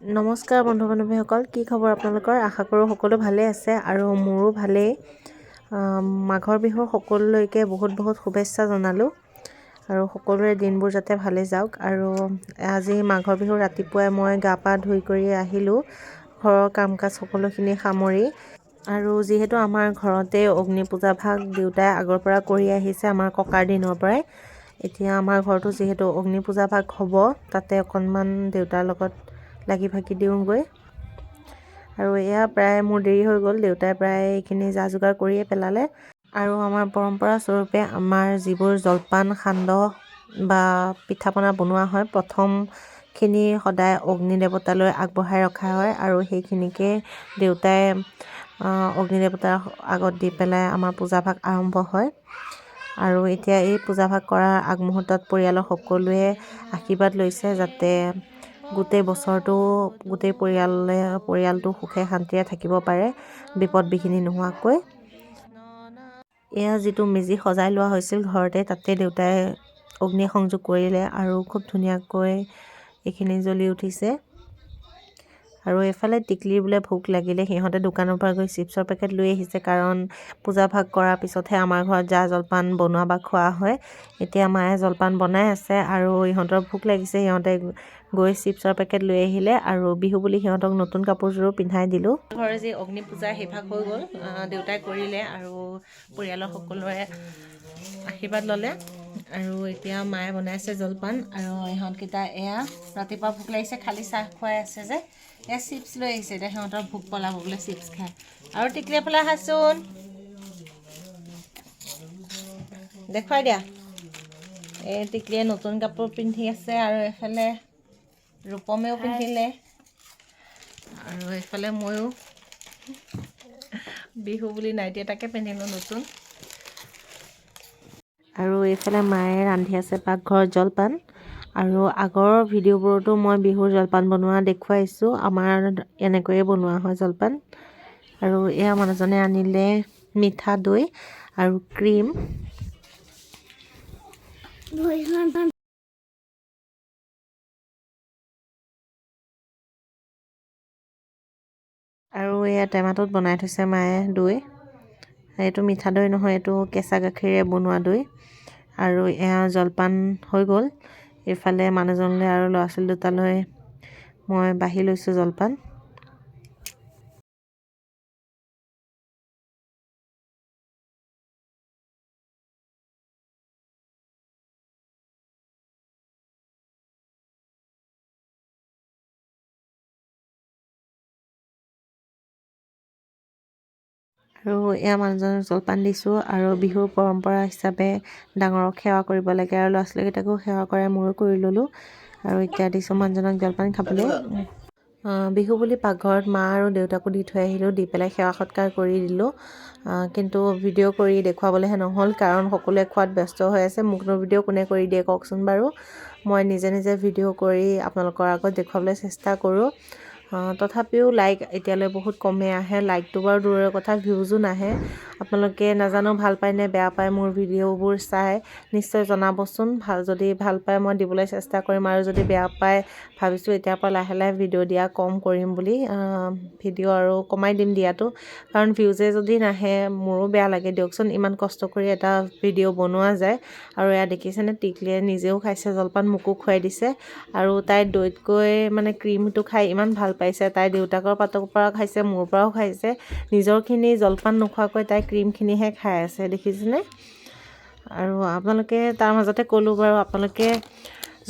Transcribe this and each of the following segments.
নমস্কাৰ বন্ধু বান্ধৱীসকল, কি খবৰ আপোনালোকৰ? আশা কৰোঁ সকলো ভালেই আছে আৰু মোৰো ভালেই। মাঘৰ বিহুৰ সকলোলৈকে বহুত বহুত শুভেচ্ছা জনালোঁ আৰু সকলোৰে দিনবোৰ যাতে ভালে যাওক। আৰু আজি মাঘৰ বিহুৰ ৰাতিপুৱাই মই গা পা ধুই কৰি আহিলোঁ, ঘৰৰ কাম কাজ সকলোখিনি সামৰি। আৰু যিহেতু আমাৰ ঘৰতে অগ্নি পূজা ভাগ দেউতাই আগৰ পৰা কৰি আহিছে, আমাৰ ককাৰ দিনৰ পৰাই, এতিয়া আমাৰ ঘৰতো যিহেতু অগ্নি পূজা ভাগ হ'ব, তাতে অকণমান দেউতাৰ লগত লাগি ভাগি দিওঁগৈ। আৰু এয়া প্ৰায় মোৰ দেৰি হৈ গ'ল, দেউতাই প্ৰায় এইখিনি যা যোগাৰ কৰিয়ে পেলালে। আৰু আমাৰ পৰম্পৰা স্বৰূপে আমাৰ যিবোৰ জলপান, সান্দহ বা পিঠা পনা বনোৱা হয়, প্ৰথমখিনি সদায় অগ্নি দেৱতালৈ আগবঢ়াই ৰখা হয় আৰু সেইখিনিকে দেউতাই অগ্নি দেৱতাৰ আগত দি পেলাই আমাৰ পূজাভাগ আৰম্ভ হয়। আৰু এতিয়া এই পূজাভাগ কৰাৰ আগমুহূৰ্তত পৰিয়ালৰ সকলোৱে আশীৰ্বাদ লৈছে যাতে গোটেই বছৰটো গোটেই পৰিয়ালটো সুখে শান্তিৰে থাকিব পাৰে, বিপদ বিঘিনি নোহোৱাকৈ। এয়া যিটো মেজি সজাই লোৱা হৈছিল ঘৰতে, তাতে দেউতাই অগ্নি সংযোগ কৰিলে আৰু খুব ধুনীয়াকৈ এইখিনি জ্বলি উঠিছে। আৰু এইফালে টিকলিৰ বোলে ভোক লাগিলে, সিহঁতে দোকানৰ পৰা গৈ চিপছৰ পেকেট লৈ আহিছে, কাৰণ পূজা ভাগ কৰাৰ পিছতহে আমাৰ ঘৰত জা জলপান বনোৱা বা খোৱা হয়। এতিয়া মায়ে জলপান বনাই আছে আৰু ইহঁতৰ ভোক লাগিছে, সিহঁতে গৈ চিপছৰ পেকেট লৈ আহিলে। আৰু বিহু বুলি সিহঁতক নতুন কাপোৰযোৰো পিন্ধাই দিলোঁ। ঘৰৰ যি অগ্নি পূজা সেইভাগ হৈ গ'ল, দেউতাই কৰিলে আৰু পৰিয়ালৰ সকলোৰে আশীৰ্বাদ ল'লে। আৰু এতিয়া মায়ে বনাইছে জলপান আৰু ইহঁতকেইটা এয়া ৰাতিপুৱা ভোক লাগিছে, খালী চাহ খুৱাই আছে যে, এয়া চিপছ লৈ আহিছে। এতিয়া সিহঁতৰ ভোক পলাব বোলে চিপছ খাই। আৰু টিকলি এফালে আহাচোন, দেখুৱাই দিয়া। এই টিকলিয়ে নতুন কাপোৰ পিন্ধি আছে আৰু এইফালে ৰূপমেও পিন্ধিলে আৰু এইফালে ময়ো বিহু বুলি নাইটি এটাকে পিন্ধিলোঁ নতুন। আৰু এইফালে মায়ে ৰান্ধি আছে পাকঘৰত জলপান। আৰু আগৰ ভিডিঅ'বোৰতো মই বিহুৰ জলপান বনোৱা দেখুৱাইছোঁ, আমাৰ এনেকৈয়ে বনোৱা হয় জলপান। আৰু এয়া মানুহজনে আনিলে মিঠা দৈ আৰু ক্ৰীম। আৰু এয়া টেমাটোত বনাই থৈছে মায়ে দৈ, এইটো মিঠা দৈ নহয়, এইটো কেঁচা গাখীৰেৰে বনোৱা দৈ। আৰু এয়া জলপান হৈ গ'ল। এইফালে মানুহজনলৈ আৰু ল'ৰা ছোৱালী দুটালৈ মই বাঢ়ি লৈছোঁ জলপান। আৰু এয়া মানুহজনক জলপান দিছোঁ। আৰু বিহুৰ পৰম্পৰা হিচাপে ডাঙৰক সেৱা কৰিব লাগে আৰু ল'ৰা ছোৱালীকেইটাকো সেৱা কৰাই ময়ো কৰি ল'লোঁ। আৰু এতিয়া দিছোঁ মানুহজনক জলপান খাবলৈ। বিহু বুলি পাকঘৰত মা আৰু দেউতাকো দি থৈ আহিলোঁ, দি পেলাই সেৱা সৎকাৰ কৰি দিলোঁ। কিন্তু ভিডিঅ' কৰি দেখুৱাবলৈহে নহ'ল, কাৰণ সকলোৱে খোৱাত ব্যস্ত হৈ আছে। মোকনো ভিডিঅ' কোনে কৰি দিয়ে কওকচোন বাৰু। মই নিজে নিজে ভিডিঅ' কৰি আপোনালোকৰ আগত দেখুৱাবলৈ চেষ্টা কৰোঁ। তথাপিও লাইক এতিয়ালৈ বহুত কমেই আহে, লাইকটো বাৰু দূৰৰে কথা, ভিউজো নাহে। আপোনালোকে নাজানো ভাল পায় নে বেয়া পায় মোৰ ভিডিঅ'বোৰ চাই, নিশ্চয় জনাবচোন। যদি ভাল পায় মই দিবলৈ চেষ্টা কৰিম, আৰু যদি বেয়া পায় ভাবিছোঁ এতিয়াৰ পৰা লাহে লাহে ভিডিঅ' দিয়া কম কৰিম বুলি, ভিডিঅ' আৰু কমাই দিম দিয়াটো, কাৰণ ভিউজে যদি নাহে মোৰো বেয়া লাগে দিয়কচোন, ইমান কষ্ট কৰি এটা ভিডিঅ' বনোৱা যায়। আৰু এয়া দেখিছেনে টিকলিয়ে নিজেও খাইছে জলপান, মোকো খুৱাই দিছে। আৰু তাই দৈতকৈ মানে ক্ৰীমটো খাই ইমান ভাল পাইছে, তাই দেউতাকৰ পাতৰ পৰা খাইছে, মোৰ পৰাও খাইছে, নিজৰখিনি জলপান নোখোৱাকৈ তাই ক্ৰীমখিনিহে খাই আছে, দেখিছেনে। আৰু আপোনালোকে তাৰ মাজতে ক'লোঁ বাৰু, আপোনালোকে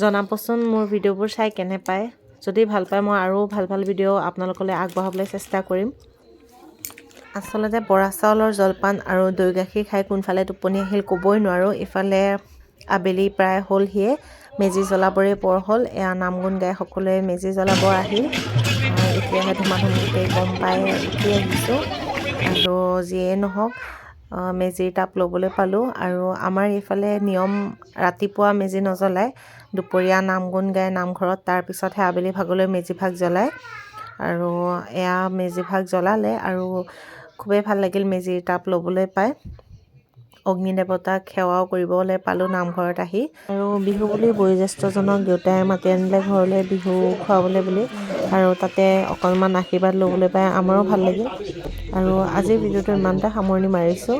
জনাবচোন মোৰ ভিডিঅ'বোৰ চাই কেনে পায়। যদি ভাল পায় মই আৰু ভাল ভাল ভিডিঅ' আপোনালোকলৈ আগবঢ়াবলৈ চেষ্টা কৰিম। আচলতে বৰা চাউলৰ জলপান আৰু দৈ গাখীৰ খাই কোনফালে টোপনি আহিল ক'বই নোৱাৰোঁ। ইফালে আবেলি প্ৰায় হ'লহিয়ে, মেজি জ্বলাবৰে পৰ হ'ল। এয়া নাম গুণ গাই সকলোৱে মেজি জ্বলাব আহিল। এতিয়াহে ধুমাধুমকৈ গম পাই উঠি আহিছোঁ। আৰু যিয়ে নহওক মেজিৰ তাপ ল'বলৈ পালোঁ। আৰু আমাৰ এইফালে নিয়ম ৰাতিপুৱা মেজি নজ্বলায়, দুপৰীয়া নাম গুণ গাই নামঘৰত, তাৰপিছতহে আবেলি ভাগলৈ মেজি ভাগ জ্বলায়। আৰু এয়া মেজি ভাগ জ্বলালে আৰু খুবেই ভাল লাগিল মেজিৰ তাপ ল'বলৈ পাই। অগ্নি দেৱতাক সেৱাও কৰিবলৈ পালোঁ নামঘৰত আহি। আৰু বিহু বুলি বয়োজ্যেষ্ঠজনক দেউতাই মাতি আনিলে ঘৰলৈ বিহু খুৱাবলৈ বুলি, আৰু তাতে অকণমান আশীৰ্বাদ ল'বলৈ পাই আমাৰো ভাল লাগিল। আৰু আজিৰ ভিডিঅ'টো ইমানতে সামৰণি মাৰিছোঁ।